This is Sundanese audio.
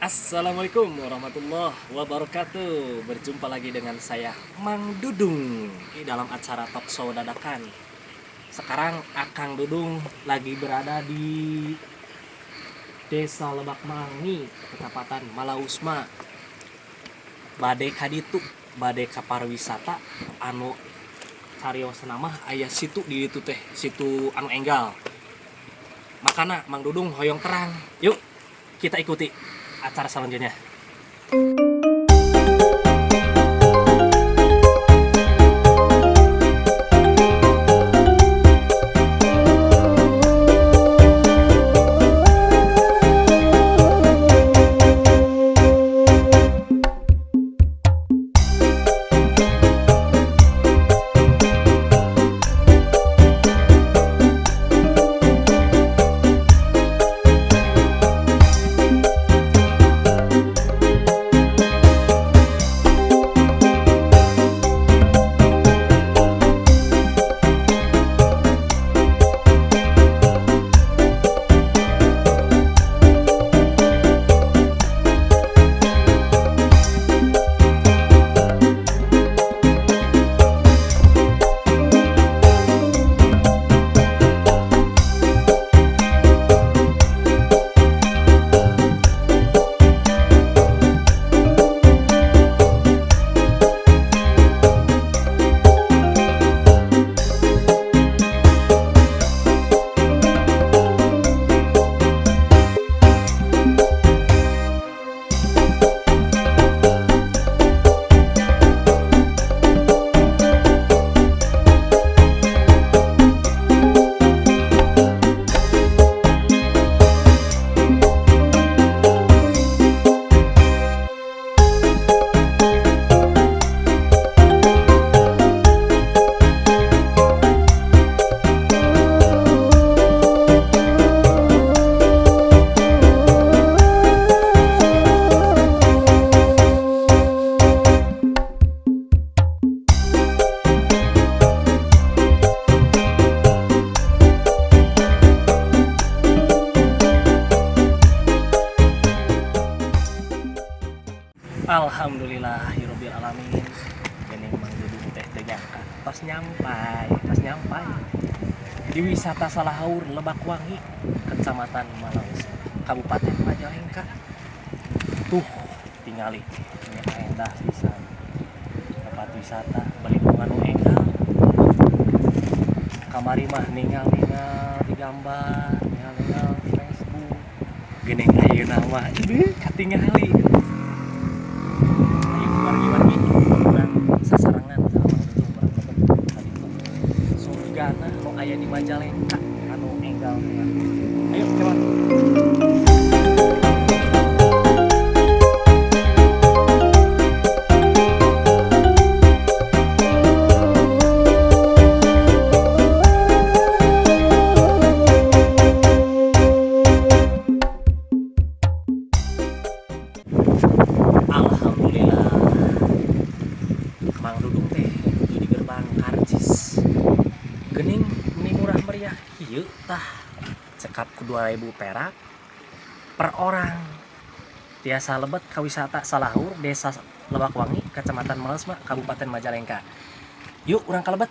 Assalamualaikum warahmatullahi wabarakatuh. Berjumpa lagi dengan saya, Mang Dudung, di dalam acara talkshow dadakan. Sekarang Akang Dudung lagi berada di Desa Lebak Wangi, Kecamatan Malausma. Bade kaditu, bade ka pariwisata anu cariosna mah aya situ di ditu teh, situ anu enggal. Makana Mang Dudung hoyong terang. Yuk, kita ikuti acara selanjutnya. Alhamdulillahirabbil alamin. Geuning Mang Dudung teh teu nyangka tos nyampai di wisata Salahaur, Lebak Wangi, Kecamatan Malausma, Kabupaten Majalengka. Tuh, tingali ini endah pisan. Tempat wisata balindungan nu enggal. Kamari mah ningal-ningal di gambar, ningal-ningal di Facebook. Geuning ayeuna mah ih katingali. Ayo wargi-wargi urang sasarengan sareng Mang Dudung, urang lebet ka ditu. Surgana nu aya di Majalengka anu enggal teh. Ayo, coba. Alhamdulillah. Mang Dudung teh nuju di gerbang Karcis. Geuning meni murah meriah kieu tah. Cekap ku 2000 perak per orang. Tiasa lebet ka wisata Salahaur, Desa Lebak Wangi, Kecamatan Malausma, Kabupaten Majalengka. Yuk, urang kalebet.